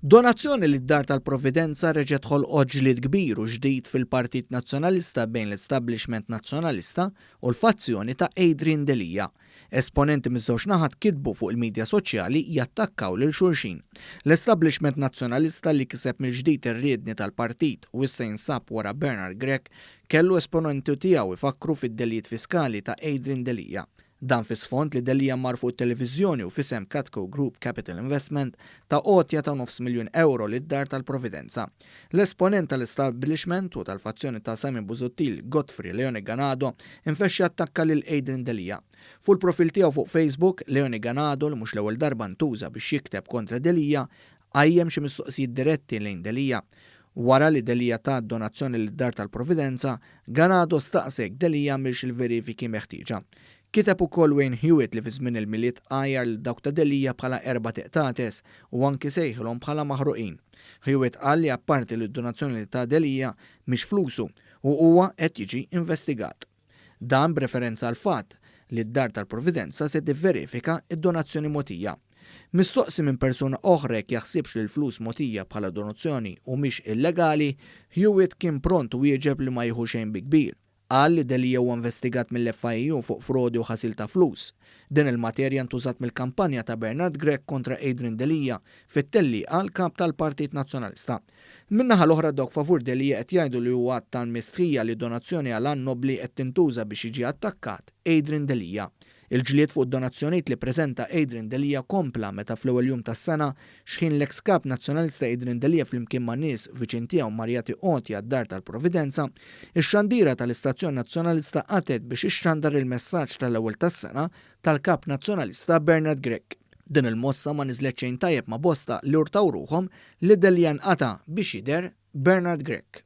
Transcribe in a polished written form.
Donazzjoni lid-Dar tal-Providenza reġgħet ħolqot ġlied kbir u ġdid fil-Partit Nazzjonalista bejn l-establishment Nazzjonalista u l-fazzjoni ta' Adrian Delia. Esponenti miż-żewġ naħat kitbu fuq il-midja soċjali jattakkaw lil xulxin. L-establishment Nazzjonalista li kiseb mill-ġdid ir-riedni tal-partit u issa jinsab wara Bernard Grech kellu esponenti tiegħu ifakkru fid-delijiet fiskali ta' Adrian Delia. Dan fi sfond li Delia mar fuq it-televiżjoni u f'isem Catco Group Capital Investment ta għotja ta' 500,000 euro lid-Dar tal-Providenza. L-esponent tal-establishment u tal-fazzjoni ta' Simon Busuttil, Godfrey Leone Ganado, infexx attakka lil Adrian Delia. Fuq il-profil tiegħu fuq Facebook, Leone Ganado, li mhux l-ewwel darba ntuża biex jikteb kontra Delia, qajjem xi mistoqsijiet diretti lejn Delia. Wara li Delia ta donazzjoni lid-Dar tal-Providenza, Ganado staqsa jekk Delia għamilx il-verifiki meħtieġa. Kiteb ukoll Wayne Hewitt li fi żmien il-Milied għajjar lil dawk ta' Delia bħala erba' teqtates u anki sejħilhom bħala maħruqin. Hewitt qal li apparti li d-donazzjoni li ta Delia mhix flusu u huwa qed jiġi investigat. Dan b'referenza għal fatt li d-Dar tal-Providenza se tivverifika id-donazzjoni mogħtija. Mistoqsi minn persuna oħra jekk jaħsibx li l-flus mogħtija bħala donazzjoni humiex illegali, Hewitt kien pront wieġeb li ma jieħu xejn bi kbir. Qal li Delia huwa investigat mill-FIAU fuq frodi u ħasil ta' flus. Din il-materja ntużat mill-kampanja ta' Bernard Grech kontra Adrian Delia fit-tellieqa għal kap tal-Partit Nazzjonalista. Min-naħa l-oħra, dawk favur Delia qed jgħidu li huwa tal-mistħija li donazzjoni għal għan nobli qed tintuża biex jiġi attakkat Adrian Delia. Il-ġlied fuq donazzjonijiet li preżenta Adrian Delia kompla meta fl-ewwel jum tas-sena, xħin l-ex kap nazzjonalista Adrian Delia flimkien ma' nies viċin tiegħu mar jagħti għotja d-Dar tal-Providenza, ix-xandira tal-Istazzjon Nazzjonalista qatgħet biex ixxandar il-messaġġ tal-ewwel tas-sena tal-kap nazzjonalista Bernard Grech. Din il-mossa ma niżlet xejn tajjeb ma' bosta li urtaw ruħhom li Delia nqata' biex jidher Bernard Grech.